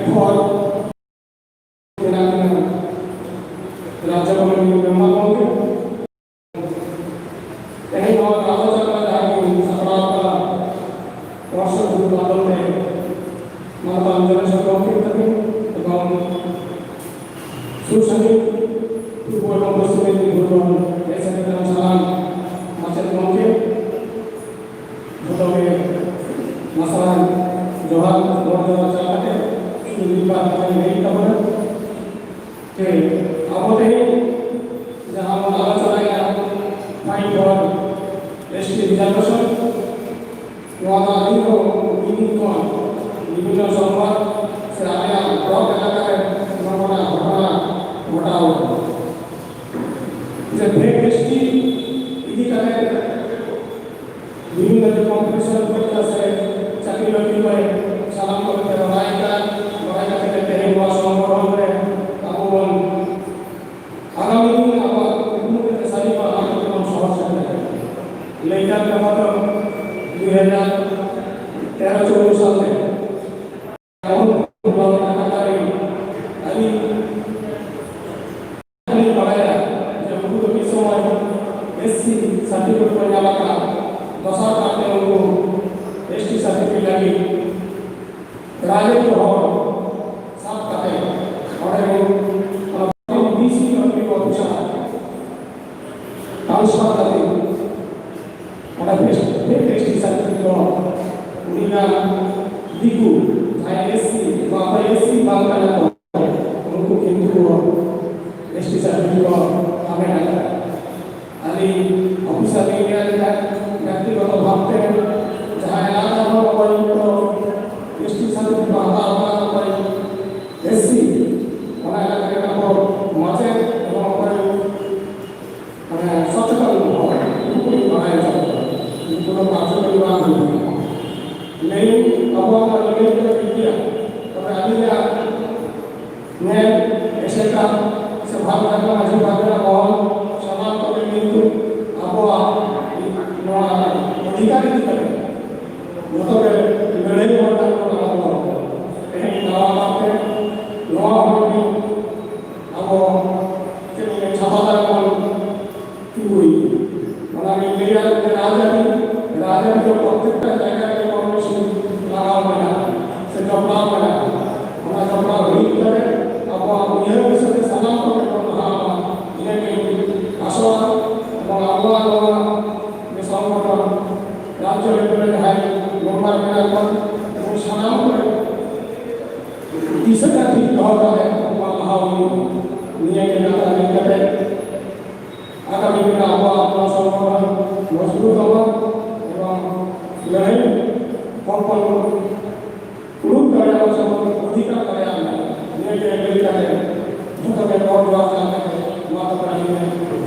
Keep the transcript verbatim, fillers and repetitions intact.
ᱠᱷᱚᱱ ᱢᱮᱱᱟᱜ ᱵᱚᱱᱟ ᱨᱟᱡᱽᱡᱚ ᱠᱚᱢᱤᱴᱤ ᱢᱮᱢᱵᱟᱨ ᱜᱚᱢᱠᱮ᱾ ᱛᱮᱦᱮᱧ ᱱᱚᱣᱟ ᱜᱟᱞᱚᱪ ᱟᱠᱷᱲᱟ ᱡᱟᱦᱟᱸ ᱵᱚᱱ ᱥᱟᱯᱲᱟᱣ ᱠᱟᱫᱟ, ᱯᱚᱨᱥᱚᱫ ᱜᱩᱨᱩ ᱵᱟᱫᱚᱞ ᱨᱮ ᱢᱟᱱᱚᱛᱟᱱ ᱡᱚᱱᱮᱥᱣᱚᱨ ᱜᱚᱢᱠᱮ ᱛᱟᱹᱠᱤᱱ ᱮᱵᱚᱝ ᱥᱩᱨ ᱥᱟᱺᱜᱤᱧ ᱯᱩᱨᱵᱚ ᱮᱵᱚᱝ ᱯᱚᱥᱪᱤᱢ ᱢᱮᱫᱽᱱᱤᱯᱩᱨ ᱠᱷᱚᱱ ᱦᱮᱡ ᱥᱮᱴᱮᱨ ᱟᱠᱟᱱ ᱥᱟᱱᱟᱢ ᱢᱟᱪᱮᱫ ᱜᱚᱢᱠᱮ, ᱡᱚᱛᱚ ᱜᱮ ᱢᱟᱨᱥᱟᱞ ᱡᱚᱦᱟᱨ, ᱜᱚᱰ ᱡᱚᱦᱟᱨ ᱪᱟᱞ ᱠᱟᱛᱮ ᱤᱧ ᱢᱤᱫ ᱵᱟᱨ ᱠᱟᱛᱷᱟᱧ ᱞᱟᱹᱭᱮᱫ ᱛᱟᱵᱚᱱᱟ᱾ ᱡᱮ ᱟᱵᱚ ᱛᱮᱦᱮᱧ ᱡᱟᱦᱟᱸ ᱵᱚᱱ ᱟᱞᱳᱪᱚᱱᱟᱭᱟ, Fight for S T reservation, ᱱᱚᱣᱟ ᱫᱚ ᱟᱹᱞᱤᱧ ᱦᱚᱸ ᱢᱤᱫ ᱫᱤᱱ ᱠᱷᱚᱱ ᱵᱤᱵᱷᱤᱱᱱᱚ ᱥᱚᱢᱵᱟᱫ ᱥᱮ ᱟᱞᱮᱭᱟᱜ ᱵᱞᱚᱠ ᱮᱞᱟᱠᱟ ᱨᱮ ᱱᱚᱝᱠᱟᱱᱟᱜ ᱜᱷᱚᱴᱚᱱᱟ ᱜᱷᱚᱴᱟᱣ ᱟᱠᱟᱱᱟ᱾ ᱡᱮ ᱯᱷᱮᱠ S T ᱤᱫᱤ ᱠᱟᱛᱮ ᱵᱤᱵᱷᱤᱱᱱᱚ ᱡᱮ ᱠᱚᱢᱯᱤᱴᱤᱥᱚᱱ ᱯᱚᱨᱤᱠᱠᱷᱟ ᱥᱮ ᱪᱟᱹᱠᱨᱤ ᱵᱟᱹᱠᱨᱤ ᱠᱚᱨᱮ ᱥᱟᱱᱟᱢ ᱠᱚᱜᱮ ᱯᱮ ᱵᱟᱲᱟᱭ ᱠᱟᱱ, ᱵᱟᱲᱟᱭ ᱠᱟᱛᱮ ᱜᱮ ᱛᱮᱦᱮᱧ ᱱᱚᱣᱟ ᱥᱚᱝᱜᱚᱴᱷᱚᱱ ᱨᱮ ᱟᱵᱚ ᱵᱚᱱ ᱟᱜᱟᱢᱤ ᱫᱤᱱ ᱨᱮ ᱟᱵᱚᱣᱟᱜ ᱠᱩᱠᱢᱩ ᱠᱟᱛᱮ ᱥᱟᱹᱨᱤ ᱵᱟ ᱟᱵᱚ ᱵᱚᱱ ᱥᱚᱦᱚᱨ ᱥᱮᱴᱮᱨ ᱫᱟᱲᱮᱭᱟᱜᱼᱟ᱾ ᱞᱟᱹᱭ ᱠᱟᱱ ᱠᱟᱛᱷᱟ ᱫᱚ ᱫᱩ ᱦᱟᱡᱟᱨ ᱛᱮᱨᱚ ᱪᱳᱫᱫᱳ ᱥᱟᱞ ᱨᱮ ᱟᱹᱰᱤ ᱟᱹᱞᱤᱧ ᱵᱟᱲᱟᱭᱟ ᱡᱮ ᱩᱱᱠᱩ ᱫᱚ ᱢᱤᱫ ᱥᱚᱢᱚᱭ S C certificate ᱠᱚ ᱧᱟᱢ ᱟᱠᱟᱫ, ᱫᱚᱥᱟᱨ ᱠᱟᱨᱛᱮ ᱩᱱᱠᱩ S T certificate ᱞᱟᱹᱜᱤᱫ ᱨᱟᱡᱽᱟᱹᱨᱤ ᱦᱚᱲ ᱥᱟᱵ ᱠᱟᱛᱮ ᱚᱸᱰᱮ ᱨᱮᱱ ᱚᱱᱟ D C ᱨᱮᱱ ᱚᱯᱷᱤᱥᱟᱨ transfer ᱠᱟᱛᱮ ᱚᱸᱰᱮ ᱯᱷᱮᱠ S T certificate ᱠᱚ ᱩᱱᱤ ᱨᱮᱱ ᱫᱤᱠᱩ ᱡᱟᱦᱟᱸᱭ S C ᱵᱟ ᱚᱠᱚᱭ S C ᱵᱟᱝ ᱠᱟᱱᱟ ᱠᱚ, ᱩᱱᱠᱩ ᱠᱤᱱᱛᱩ ᱠᱚ S T certificate ᱠᱚ ᱦᱟᱢᱮᱴ ᱟᱠᱟᱫᱟ᱾ ᱟᱹᱞᱤᱧ ᱚᱯᱷᱤᱥᱟᱨ ᱞᱤᱧ ᱢᱮᱱ ᱞᱮᱠᱷᱟᱱ ᱵᱮᱠᱛᱤᱜᱚᱛᱚ ᱵᱷᱟᱵᱽᱛᱮ ᱡᱟᱦᱟᱸ ᱮᱞᱟᱠᱟ ᱨᱮᱦᱚᱸ ᱚᱠᱚᱭ ᱠᱚ S T certificate ᱠᱚ ᱦᱟᱛᱟᱣ ᱟᱠᱟᱫᱟ, ᱚᱠᱚᱭ S C, ᱚᱱᱟ ᱮᱞᱟᱠᱟ ᱨᱮᱱ ᱟᱵᱚ ᱢᱟᱪᱮᱫ ᱮᱵᱚᱝ ᱚᱠᱚᱭ ᱢᱟᱱᱮ ᱥᱚᱪᱮᱛᱚᱱ ᱦᱚᱲ, ᱩᱱᱠᱩ ᱞᱤᱧ ᱵᱟᱲᱟᱭ ᱦᱚᱪᱚ ᱠᱚᱣᱟ᱾ ᱩᱱᱠᱩ ᱫᱚ ᱯᱟᱨᱥᱚᱱᱟᱞ ᱵᱟᱝ ᱦᱩᱭᱩᱜ ᱠᱟᱱᱟ᱾ ᱞᱟᱹᱭ ᱟᱵᱚᱣᱟᱜ ᱢᱟ ᱞᱟᱹᱭ ᱫᱚ ᱴᱷᱤᱠ ᱜᱮᱭᱟ, ᱛᱚᱵᱮ ᱟᱹᱞᱤᱧᱟᱜ ᱧᱮᱞ ᱮᱥᱮᱠᱟ ᱥᱮ ᱵᱷᱟᱵᱽ ᱨᱟᱠᱟᱵ ᱢᱟᱹᱡᱷᱤ ᱵᱷᱟᱵᱽ ᱨᱮᱱᱟᱜ ᱢᱚᱦᱚᱞ ᱥᱟᱱᱟᱢ ᱠᱚᱜᱮ ᱠᱤᱱᱛᱩ ᱟᱵᱚᱣᱟᱜ ᱱᱚᱣᱟ ᱚᱫᱷᱤᱠᱟᱨ ᱤᱫᱤ ᱠᱟᱛᱮ ᱡᱚᱛᱚ ᱜᱮ ᱞᱟᱹᱲᱦᱟᱹᱭ ᱦᱚᱲ ᱠᱟᱱ ᱠᱚ ᱠᱟᱱᱟ ᱵᱚᱱ᱾ ᱛᱮᱦᱮᱧ ᱱᱟᱣᱟ ᱥᱮᱫᱟᱭ ᱴᱷᱤᱠ ᱫᱚᱦᱚ ᱠᱟᱛᱮ ᱚᱱᱟ ᱞᱟᱦᱟ ᱦᱩᱭᱩᱜᱼᱟ᱾ ᱱᱤᱭᱟᱹ ᱜᱮ ᱠᱟᱛᱷᱟ ᱢᱮᱱ ᱠᱟᱛᱮ ᱟᱜᱟᱢᱤ ᱫᱤᱱ ᱨᱮ ᱟᱵᱚᱣᱟᱜ ᱱᱚᱣᱟ ᱥᱚᱝᱜᱚᱴᱷᱚᱱ ᱢᱚᱡᱽᱵᱩᱛ ᱛᱟᱵᱚᱱ ᱮᱵᱚᱝ ᱞᱟᱹᱲᱦᱟᱹᱭ ᱦᱚᱯᱚᱱ ᱩᱰᱩᱠ ᱫᱟᱲᱮᱭᱟᱜ ᱥᱮ ᱵᱚᱱ ᱚᱫᱷᱤᱠᱟᱨ ᱫᱟᱲᱮᱭᱟᱜ ᱢᱟ᱾ ᱱᱤᱭᱟᱹ ᱜᱮ ᱞᱟᱹᱭ ᱠᱟᱛᱮ ᱡᱚᱛᱚ ᱜᱮ ᱜᱚᱰ ᱡᱚᱦᱟᱨ ᱠᱟᱛᱮ ᱱᱚᱣᱟ ᱠᱟᱛᱷᱟ ᱤᱧ